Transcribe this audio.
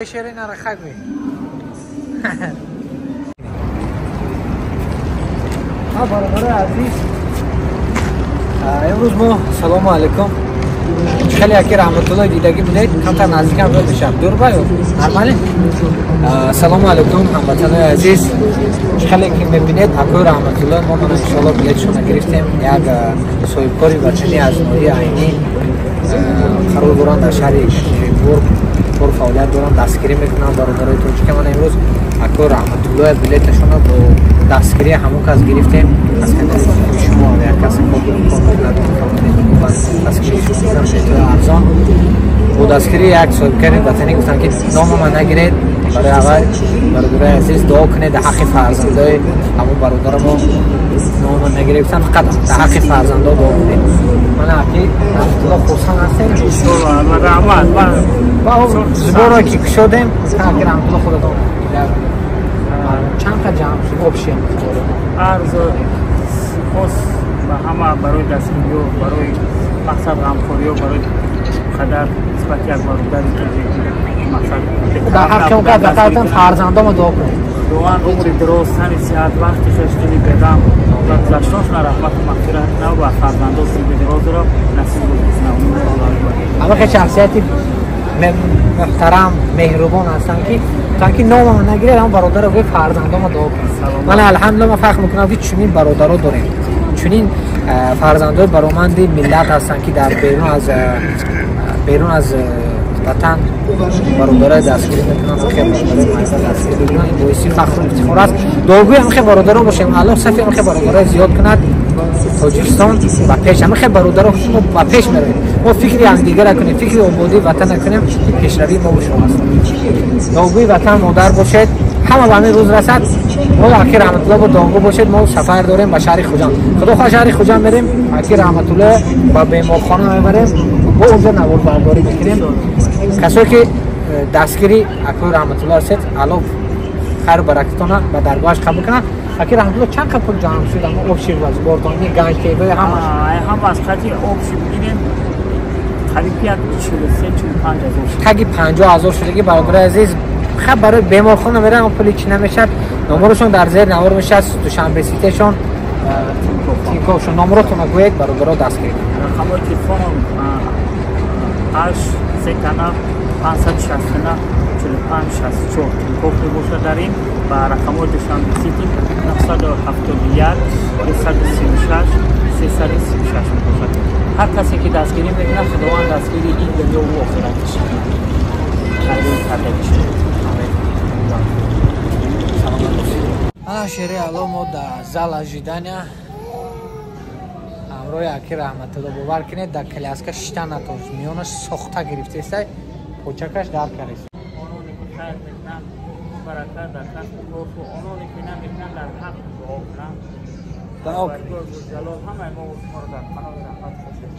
Шере нарахагӯй. Бародарои азиз, имрӯз мо, салому алайкум, хеле яки Раҳматулло дидагӣ будед, камтар наздикам рӯ мешавад, дур ба ё нормале. Салому алайкум, ҳамватанои азиз, хеле ки мебинед, акои Раҳматулло мо мана иншоалло билетшона гирифтем. Як соҳибкори ватанӣ аз ноҳияи Айнӣ қарор доранд, дар шаҳри Екатеринбург кор фаъолият доранд, дастгирӣ мекунанд бародарои тоҷика. Мана имрӯз акои Раҳматуллоя билеташона бо дастгирии ҳамон кас гирифтем, аз канали шумо як касе кор мекунад, дастгирии арзон бо дастгирии як соҳибкори ватанӣ. Гуфтанд, ки номама нагиред. Барои аввал, бародарои азиз, дуо кунед дар ҳаққи фарзандои ҳамон бародарамо. Номама нагиред гуфтанд, фақат дар ҳаққи фарзандо дуо кунед. Мана, аки Раҳматулло, хурсанд ҳастем. Раҳмат. Сбор ро ки кушодем, аки Раҳматулло, худатон чанд қа ҷамъ шуд общий? Арзу сипос ба ҳама барои дастгириё, барои мақсад ғамхориё, барои қадар нисбати як бародари тоҷик мақсад. Дар ҳаққи он кас, дар фарзандома дуо кунед. Худованд умри дароз, тани сиҳат, вақти хеш, дили беғам ва гузаштоншона раҳмату мағфират кунад ва фарзандо зиндаи дарозро насиб. Ама хе шахсияти муҳтарам, меҳрубон ҳастанд, ки гуфтанд, ки номама нагиред, ҳам бародаро гӯй фарзандома дуо кунед. Ман алҳамдулилла, ман фахр мекунам, ки чунин бародаро дорем, чунин фарзандои бароманди миллат ҳастанд, ки дар берун аз ватан бародарои дастгирӣ мекунанд, хе бародарои майда дастгирӣ мекунанд. Ин боиси фахру ифтихор аст. Дуогӯи ҳамхе бародаро бошем. Аллоҳ сафи ҳамхе бародарои зиёд кунад. Тоҷикистон ба пеш, ҳамахе бародаро мо ба пеш меравем. Мо фикри ҳамдигара кунем, фикри ободии ватана кунем, пешравии мо шумо аст. Дуогӯи ватан модар бошед, ҳама ба ҳамин рӯз расад. Мо аки Раҳматулло бо дуогӯ бошед. Мо сафар дорем ба шаҳри Хуҷанд. Худо хоҳ, шаҳри Хуҷанд мерем, аки Раҳматулло ба беморхона мебарем, бо онҷо наворбардорӣ мекунем. Касое ки дастгири акои Раҳматулло ҳастед, Аллоҳ хайру баракатона ба даргоҳаш қабул кунад. Аки Раҳматулло, чанд қа пул ҷамъ шуд ама общий сбор тон, Ганҷ ТВ, ҳамаш? Ҳама аз қати общий бигирем, қариб як 43-45 ҳазор. Таги 50 000 шудагӣ, бародари азиз. Хаб, барои беморхона мерам, пули чӣ намешад. Номерошон дар зери навор мешад, Душанбе Ситешон, Тинковшон. Номеротона гӯед, бародаро дастгирӣ. Рақамҳои телефоном 8 3 569 45 64 Тинков мебошад дар ин ва рақамҳои Душанбе Сити 971 236 336 мебошад. Ҳар касе ки дастгирӣ мекунад, Худованд дастгири ин дунёву охираташ хайрӯи кардагиш. Ана, шери Алло, мо дар зал ожидания ҳамроҳи аки Раҳматулло. Бовар кунед, дар коляска шита натонист, миёнаш сохта гирифтеста, почакаш дар карест. Ононе ки хайр мекунанд, баракат дар касбу коршу, ононе ки намекунанд, дар ҳақ дуо кунанд. Дуо кунед. Ҷалол ҳамаи мо шуморо дар паноҳи раҳмат хошед.